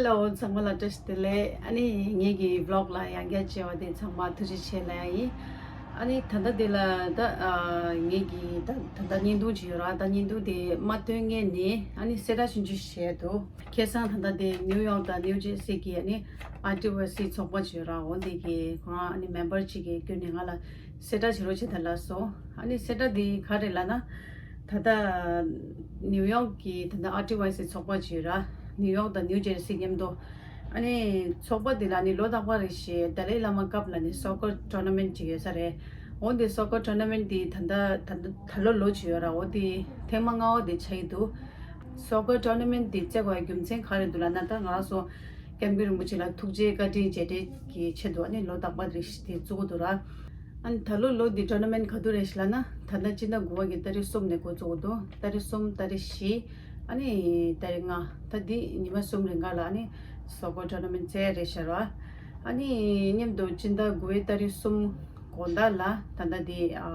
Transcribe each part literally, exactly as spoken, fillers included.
ད་འོ་ཚང་མ་ལ་བཀྲ་ཤིས་བདེ་ལེགས། ཨ་ནི་ངེད་ཀྱི་vlog་ལ་ཡང་བསྐྱར་མཇལ་བ་དེ་ཚང་མ་ཐུགས་རྗེ་ཆེ་ལབ་ཡ་ཡིན། ཨ་ནི་ད་ལྟ་འདི་ལ་ད་ཨ་ངེད་ཀྱི་ད་ད་ལྟ་བརྙན་ཐུང་ཅིག་ཡོད་ར། ད་བརྙན་ཐུང་དེ་མ་སྟོན་སྔོན་ནས་ཨ་ནི་གསལ་བསྒྲགས་ཆུང་ཆུང་ཞིག་བྱས་འདུག་ཁ་སང་ད་ལྟ་དེ་ནིའུ་ཡོག་དང་ནིའུ་ཇར་སི་གི་ཨ་ནི་ཨར་ཊི་ཝའི་སི་ཚོགས་པ་ཅིག་ཡོད་ར། འོ་འདི་གི་ཁོ་རང་ཨ་ནི་མེམ་བར་ཅིག་གི་བརྒྱུད་ནས་ང་ལ་གསལ་བསྒྲགས་བྱེད་རོགས་བྱེད་ད་ལབ་སོང་། ཨ་ནི་གསལ་བསྒྲགས་འདི་ག་རེ་ལབ་ན། ད་ལྟ་ནིའུ་ཡོག་གི་ད་ལྟ་ཨར་ཊི་ཝའི་སི་ཚོགས་པ་ཅིག་ཡོད་ར། ནིའུ་ཡོག་དང་ནིའུ་ཇར་སི་མཉམ་དུ། ཨ་ནི་ཚོགས་པ་འདི་ལ་ནི་ལོ་རྟག་པར་རེ་བཞིན་ཏཱ་ལའི་བླ་མ་ཀབ་ལ་ནི་སོ་ཀར་ཊོར་ན་མེན་ཊི་ཅིག་ཡོད་ས་རེད། འོ་འདི་སོ་ཀར་ཊོར་ན་མེན་ཊི་འདི་ད་ལྟ་ད་ལྟ་ད་ལོ་ལོ་ཅིག་ཡོད་ར། འོ་འདི་ཐེངས་མ་ལྔ་པ་འདི་ཆགས་ཀྱི་འདུག་སོ་ཀར་ཊོར་ན་མེན་ཊི་འདི་བཙུགས་པའི་རྒྱུ་མཚན་ག་རེ་འདུག་ལབ་ན། ད་ང་རང་ཚོ་སྐྱབས་མགོན་རིན་པོ་ཆེ་ལ་ཐུགས་རྗེ་བཀའ་དྲིན་རྗེས་དྲན་གྱི་ཆེད་དུ་ཨ་ནི་ལོ་རྟག་པར་རེ་བཞིན་དེ་བཙུགས་འདུག་ར། ཨ་ནི་ད་ལོ་ལོ་འདི་ཊོར་ན་མེན་ཊི་ག་དུས་རེད་ལབ་ན། ད་ལྟ་སྤྱི་ཟླ་དགུ་པ་གི་ཏ་རིག་གསུམ་ནས་འགོ་བཙུགས་འདུག་ཏ་རིག་གསུམ། ཏ་རིག་བཞི། ཨ་ནི་ཏ་རིག་ལྔ། ད་འདི་ཉི་མ་གསུམ་རིང་ག་ལ་ཨ་ནི་སོ་ཀར་ཊོར་ན་མེན་ཊི་རྩེ་རེད་ཤག་ར། ཨ་ནི་མཉམ་དུ་སྤྱི་ཟླ་དགུ་པའི་ཏ་རིག་གསུམ་དགོང་དག་ལ་ད་ལྟ་འདི་ཨ་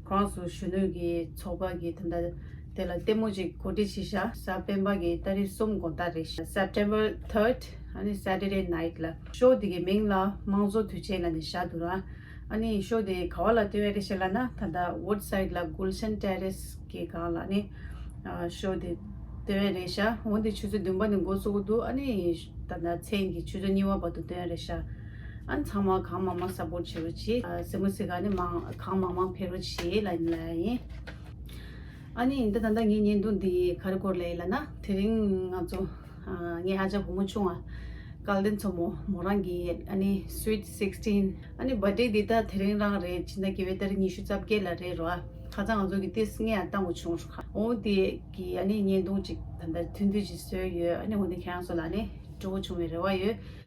ཁོ་རང་ཚོ་གཞོན་ནུ་གི་ཚོགས་པ་གི་ད་ལྟ་དེ་ལ་ལྟད་མོ་ཅིག་གོ་སྒྲིག་བྱས་ཤག་གཟའ་སྤེན་པ་གི་ཏ་རིག་གསུམ་དགོང་དག་རེད་ཤག September third ཨ་ནི་Saturday night ལ། ཤོ་དེ་གི་མིང་ལ་དམངས་གཙོ་དུས་ཆེན་ལབ་ནས་བཞག་འདུག་ར། ཨ་ནི་ཤོ་དེ་ག་བ་ལ་སྟོན་ཡ་རེད་ཤག་ལབ་ན། ད་ལྟ་Woodside ལ་Gulshan Terrace གི་སྒང་ལ་ནི་ཨ་ཤོ་དེ་སྟོན་ཡ་རེད་ཤག་འོ་འདི་ཆུ་ཚོད་བདུན་པ་ནས་འགོ་བཙུགས་ཀྱི་འདུག་ཨ་ནི་ད་ལྟ་མཚན་གྱི་ཆུ་ཚོད་གཉིས་པ་བར་དུ་སྟོན་ཡ་རེད་ཤག་ཨ་ནི་ཚང་མ་གང་མང་མང་སཔོརྚ་བྱེད་རོགས་བྱེད། ཨ་གཟིགས་མོ་གཟིགས་ག་ནི་མང་གང་མང་མང་ཕེབས་རོགས་བྱེད་ལབ་ཡིན་ལབ་ཡ་ཡིན། ཨ་ནི་འདི་ད་ལྟ་ངའི་བརྙན་ཐུང་འདི་ག་རེ་སྐོར་ལ་ཡིན་ལབ་ན། དེ་རིང་ང་ཚོ་ཨ་ངའི་ཨ་ཅག་བུ་མོ་ཆུང་བ་སྐལ་ལྡན་མཚོ་མོ་མོ་རང་གི་ཨ་ནི་Sweet Sixteen ཨ་ནི་བར་ཌེ་འདི་ད་དེ་རིང་རང་རེད། ཕྱི་ཟླ་བརྒྱད་པའི་ཏ་རིག་ཉི་ཤུ་རྩ་བརྒྱད་ལ་རེད་རོ། ཁ་སང་ང་ཚོ་གི་ཏིས་ངས་ཡང་བཏང་བ་བྱུང་རོ། འོ་དེ་གི་ཨ་ནི་བརྙན་ཐུང་ཅིག་ད་ལྟ་ཐུང་ཐུང་ཅིག་བཟོས་ཡོད། ཨ་ནི་འོ་དེ་ཁྱེད་རང་ཚོ་ལ་ནི་སྤྲོ་བོ་བྱུང་བའི་རེ་བ་ཡོད།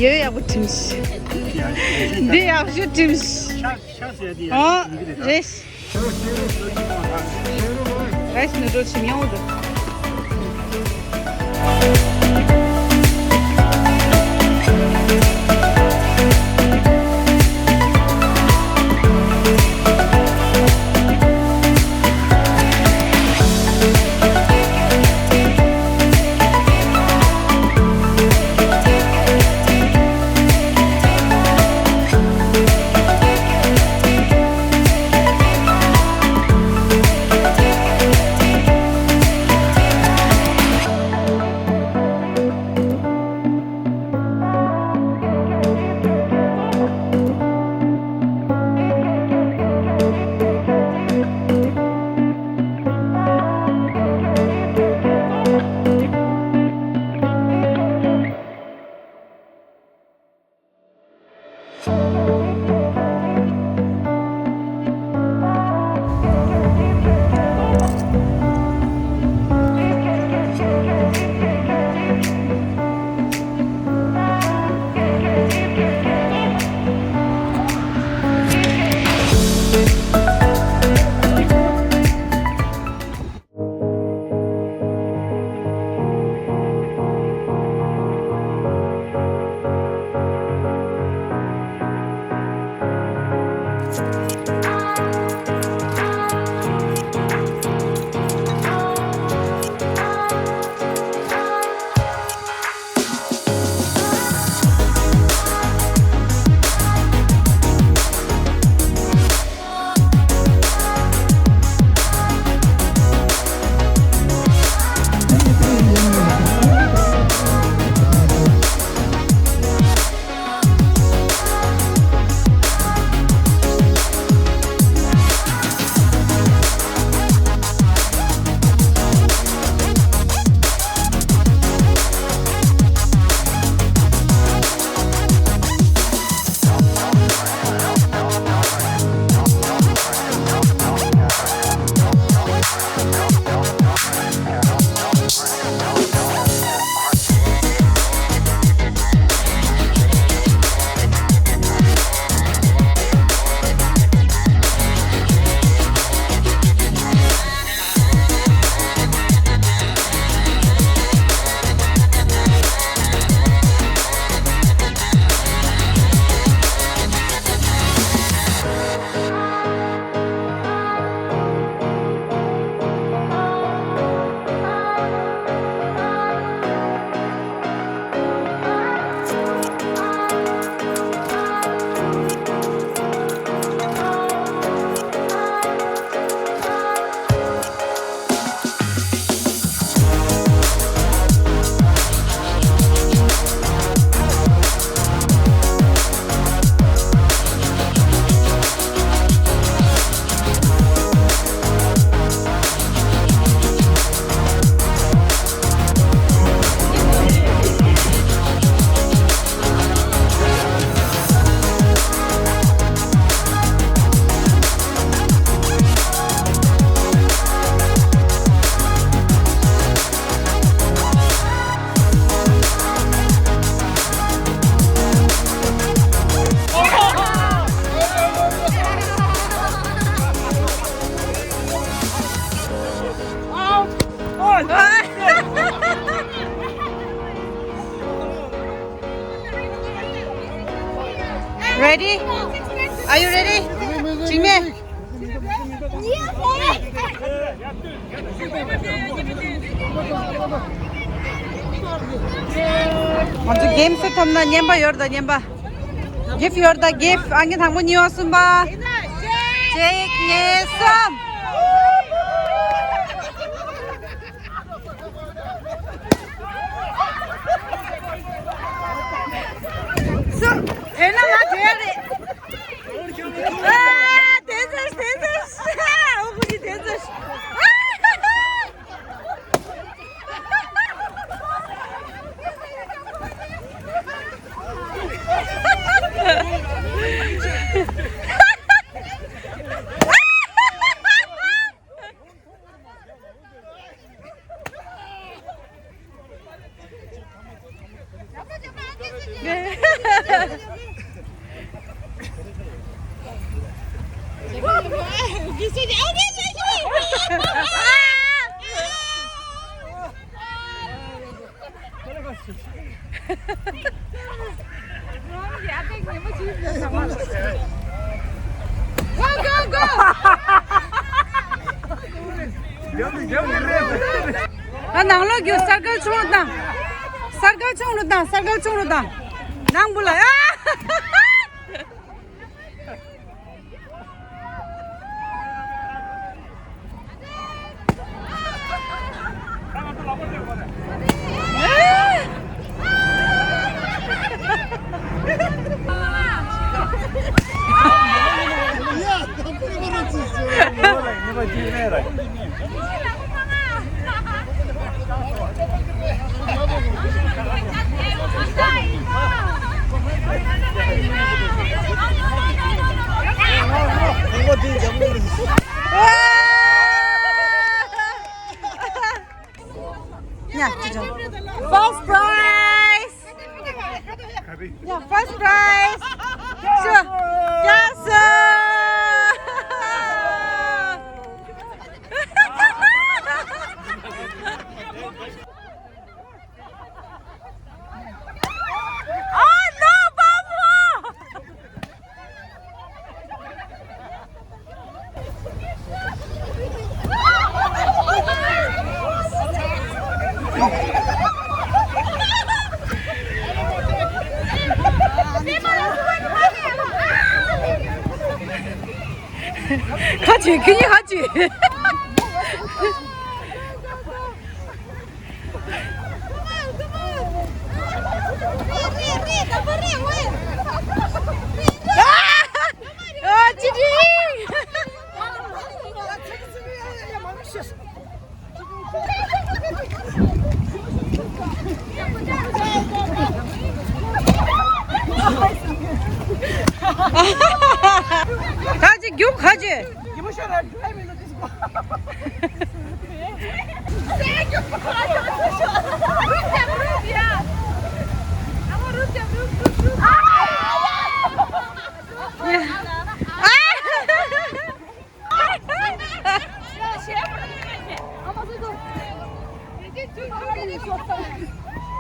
ཡོད། ཡག་པོ་བྲིམས། འདི་ཡག་ཤོས་བྲིམས། ཨོ་རེད། རེས་ནུ་ཌལ་ཞིམ་ཡོང་འདུག Ready? Are you ready? འཇིགས་མེད། ང་ཚོ་གེམ་སུ་ཐོབ་ན་རྔན་པ་ཡོད་ད་རྔན་པ། gift ཡོད་ད་gift། ཨང་ཀི་དང་པོ་གཉིས་པ་གསུམ་པ། གཅིག་གཉིས་གསུམ། སུ། དེ་ན་ང་དེ་རེད། ཨ། དེ་ཚོ་དེ་ཚོ། ཨ། ཨོ་ཁུ་ཅི་དེ་ཚོ། Go, go, go! ཨ། ནང་ལོགས་རྒྱུགས། སར་ཀལ་ཆུང་རུ་བཏང་། སར་ཀལ་ཆུང་རུ་བཏང་། སར་ཀལ་ཆུང་རུ་བཏང་། ནང་བུ་ལ། ཨ། First prize! Yeah, first prize! Sure. Yes, sir! Oh, no, Papa! ཁ་ཅིག་ཁྱི་ཁ་ཅིག་ཁ་ཅིག་རྒྱུག་ཁ་ཅིག་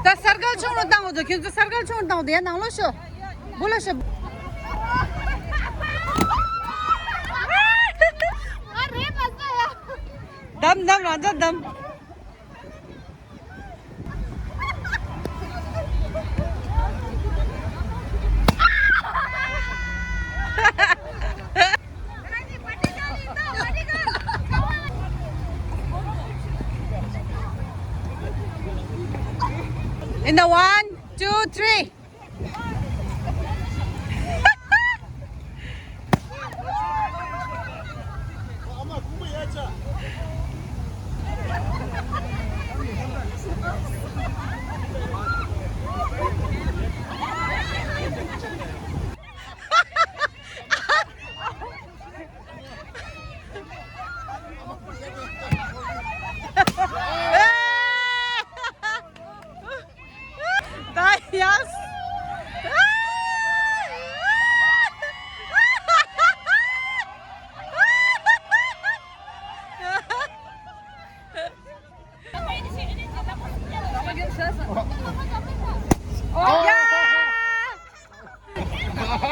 ད་སར་ཀལ་ཆུང་རུ་བཏང་འོ་དོ། ཁྱོད་ཚོ་སར་ཀལ་ཆུང་རུ་བཏང་འོ་དོ། ཡ་ནང་ལོགས་ཤོག་བུ་ལ་ཤོག་བདམས་བདམས། རང་ཅག་བདམས། In the one, two, three.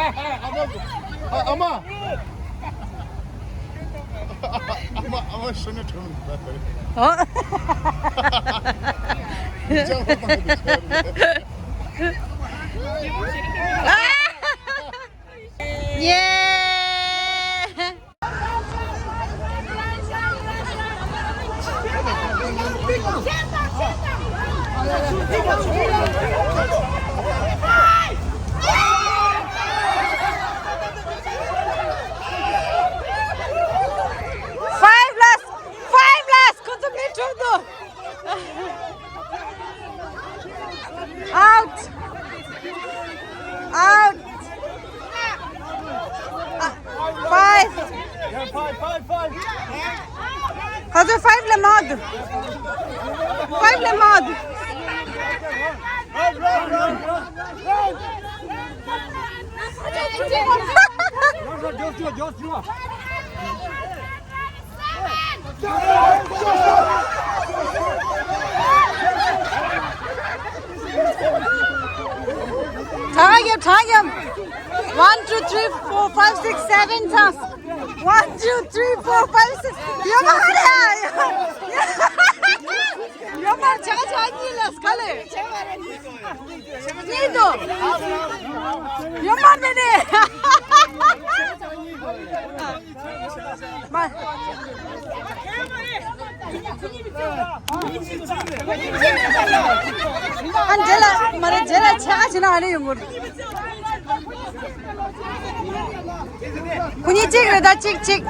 ཨ་མ། ཨ་མ། ཨ་མ་ཨ་མ་ཤོ་ནེ་ཁྲོམ། ཨོ། ཡེ། Five last, five last. ཁོ་ཚོ་མི་འཁྲུག་འདུག Out! Out! Five! ཁ་ཚོ་five ལས་མང་འདུག five ལས་མང་འདུག་ཐང་ཡོད། ཐང་ཡོད། One, two, three, four, five, six, seven ཐང་། One, two, three, four, five, six. ཡོད་མ་རེད། ཡོད་མ་རེད། ཆ་ཆ་གཉིས་ལ་སྐ་ལེ། གཉིས་འདུག་ཡོད་མ་རེད་ནས། མ། ཨ་འདྲེ་ལ་མ་རེད། འདྲེ་ལ་ཆ་ཆེ་ན་ཨ་ནི་ཡོང་གི་རེད། ཁོ་གཉིས་གཅིག་རེད་ད། གཅིག་གཅིག་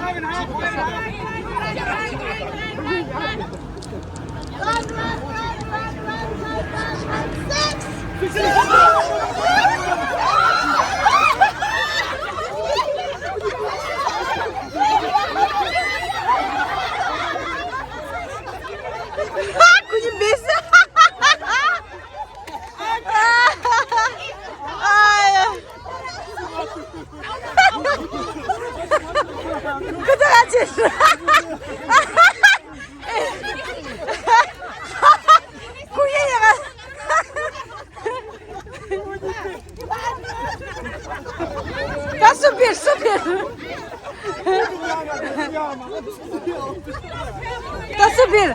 ཁོ་གཉིས་བེས། ཨ་ཡ། ཁོ་ཚོ་ཨ་ཅེ། ཁོ་ཡ་ཡ། ད་སུ་བིར། སུ་བིར། ད་སུ་བིར།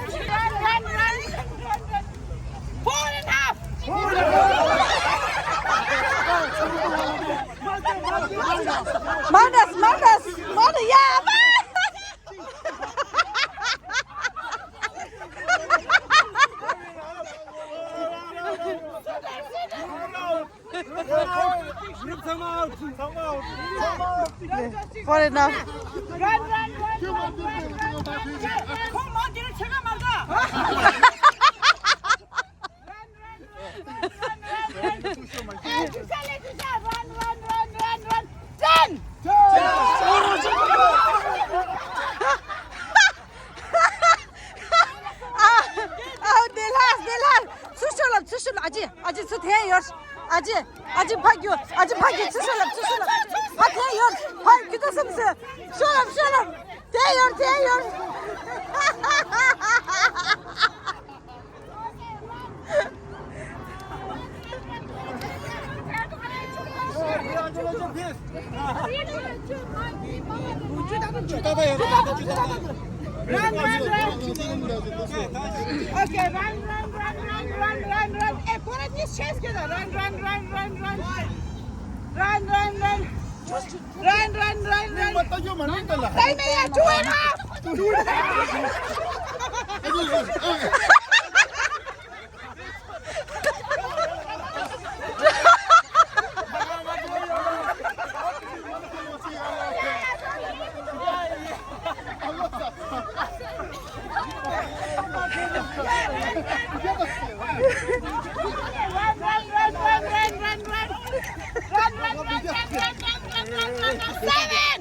མར་ཌས། མར་ཌས། མར་ཌས། ཡ། Group ཚང་མ་out། ཚང་མ་out། ཚང་མ་out། Fair enough. Run, run, run, run, run, run, run. ཁོང་མ་དེར་ཆེ་ག་མ་ག Run, run, run, run, run, run. Run, run, run, run, run, run. Ten! ཨ། ཨ། དེ་ལ། དེ་ལ། ཚུར་ཤོག་ལབ། ཚུར་ཤོག་ལབ། ཨ་ཅེ། ཨ་ཅེ་ཚུར་འཐེན་ཡོད། ཨ་ཅེ། ཨ་ཅེ་ཕ་གི། ཨ་ཅེ་ཕ་གི། ཚུར་ཤོག་ལབ། ཚུར་ཤོག་ལབ། ཕ་འཐེན་ཡོད། ཕ་གི་ད་སེམས་སེ། ཤོག་ལབ། ཤོག་ལབ། འཐེན་ཡོད། འཐེན་ཡོད། Run, run, run, run, run, run, run, run. ཨེ། ཁོ་རང་གཉིས་ཆེས་ཀྱི་ད། Run, run, run, run, run. Run, run, run. Run, run, run, run. Time is two and a half. Run, run, run, run, run, run, run. Run, run, run, run, run, run, run, run, run. Seven.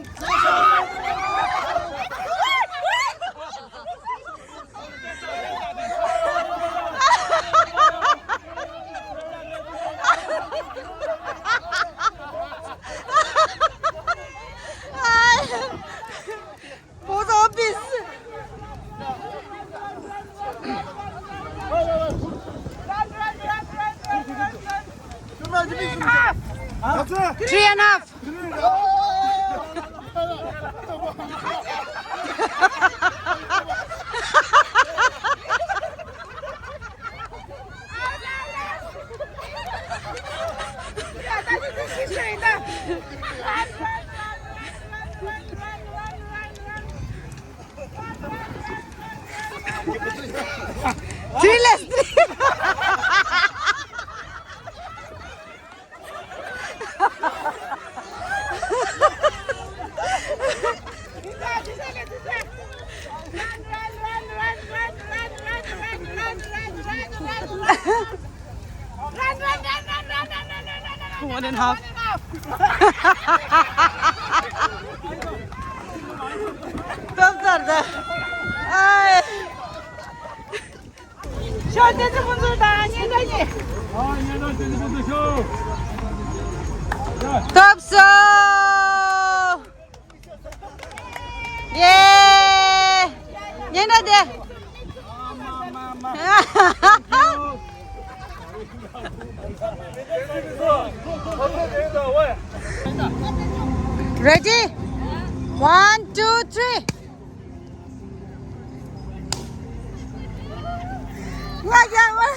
Post office. Three and a half. Three less three. One and a half. Top ཚར་ད། ཨའི། ཤོག་བསྟན་འཛིན་ཕུན་ཚོགས་དང་སྙན་གྲགས་གཉིས། ཨ་སྙན་གྲགས་བསྟན་འཛིན་ཕུན་ཚོགས་ཤོག་ཐོབ་སོང་། ཡེ། སྙན་གྲགས་དེ། Ready? One, two, three. ང་རྒྱལ་བ།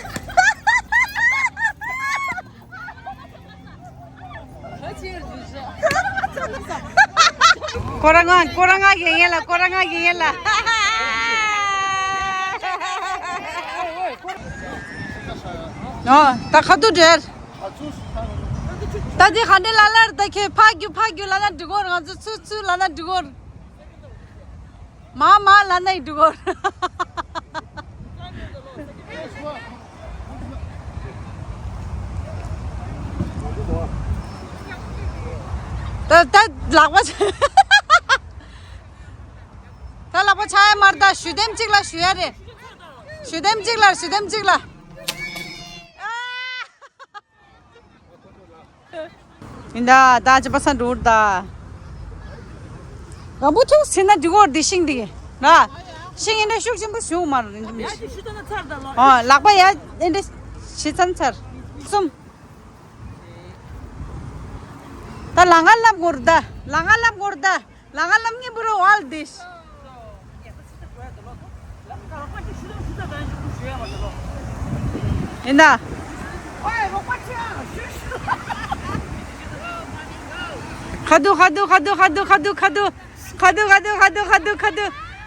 ཁོ་རང་ང་ཁོ་རང་ང་རྒྱལ་ཡིན་ལ། ཁོ་རང་ང་རྒྱལ་ཡིན་ལ། ཨོ་ད་ཁ་ཐུག་འདྲེར། ད་དེ་ག་འདྲེ་ལ་ལར་ད་ཁྱེད་ཕ་རྒྱུ་ཕ་རྒྱུ་ལ་ན་འགྲིག་གོ། ང་ཚོ་ཚུར་ཚུར་ལ་ན་འགྲིག་གོ། མ་མ་ལ་ནའི་འགྲིག་གོ། ད་ད་ལག་པ་ཆ། ད་ལག་པ་ཆ་ཡ་མར་ད་ཞུ་དེམ་གཅིག་ལ་ཞུ་ཡ་རེད། ཞུ་དེམ་གཅིག་ལ་ཞུ་དེམ་གཅིག་ལ། ཡིན་ད། ད་ཅི་པ་སང་འགྲོ་ད། རང་པོ་ཐུག་ཟིན་ན་འགྲིག་གོ་འདི་ཤིང་འདི། ན། ཤིང་ཡིན་ན་ཤུགས་ཆེན་པོ་ཞུ་མ་རེད་འདི་མི་ཤིང་། ཨོ་ལག་པ་ཡ་ཨེ་འདྲ་ཞི་ཚན་ཚར། གསུམ། ད་ལ་ང་ལབ་གོ་རུ་ད། ལ་ང་ལབ་གོ་རུ་ད། ལ་ང་ལབ་ངེས་པོ་རུ་ཨལ་དེ། ཡིན་ན། ཁ་དུ་ཁ་དུ་ཁ་དུ།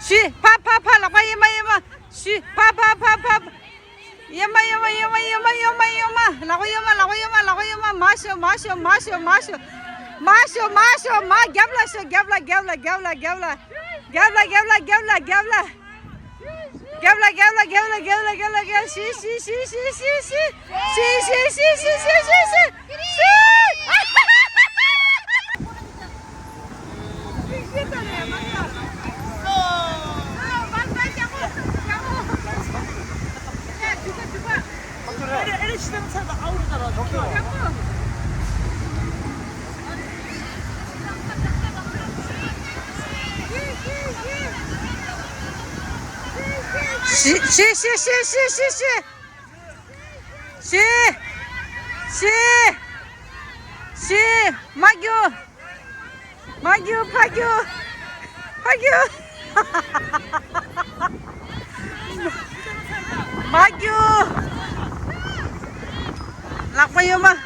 ཤི། ཕ་ཕ་ཕ། ལག་པ་ཡེ་མ་ཡེ་མ། ཤི། ཕ་ཕ་ཕ་ཕ་ཕ། ཡེ་མ་ཡེ་མ་ཡེ་མ་ཡེ་མ་ཡེ་མ་ཡེ་མ། ལག་པ་ཡེ་མ། ལག་པ་ཡེ་མ། ལག་པ་ཡེ་མ། མ་ཤོ་མ་ཤོ་མ་ཤོ་མ་ཤོ། མ་ཤོ་མ་ཤོ་མ། རྒྱབ་ལ་ཤོ། རྒྱབ་ལ་རྒྱབ་ལ་རྒྱབ་ལ་རྒྱབ་ལ། རྒྱབ་ལ་རྒྱབ་ལ་རྒྱབ་ལ་རྒྱབ་ལ། རྒྱབ་ལ་རྒྱབ་ལ་རྒྱབ་ལ་རྒྱབ་ལ་རྒྱབ་ལ། ཤི་ཤི་ཤི། ཤི་ཤི་ཤི། ཤི། ཤི། ཤི། མ་རྒྱུག་མ་རྒྱུག་ཕ་རྒྱུག་ཕ་རྒྱུག་མ་རྒྱུག་ལག་པ་གཡོན་མ།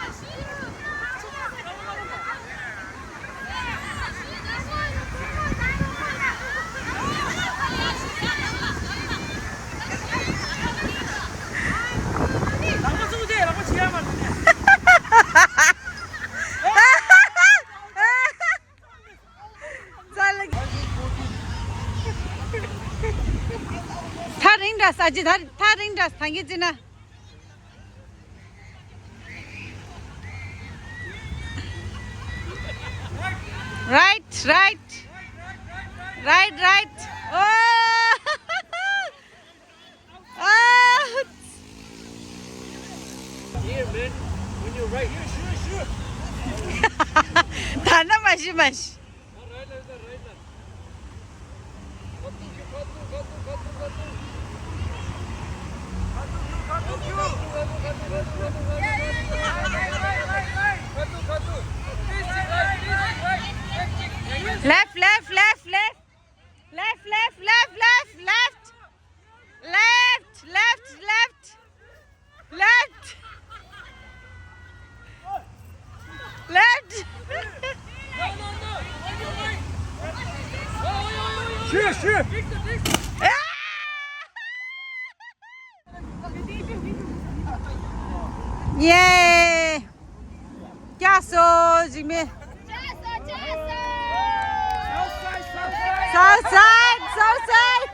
ཐག་རིང་འདྲ་ས་ཅི། ཐག་ཐག་རིང་འདྲ་ས་གི་ཅི་ན། Right, right. Right, right. Oh! Oh! Here, man. When you're right here, sure, sure. ད་ན་མ་ཤི་མ་ཤི། Left, left, left, left. ཡེ། སྐྱག་སོ་འཇིགས་མེད། South side, south side.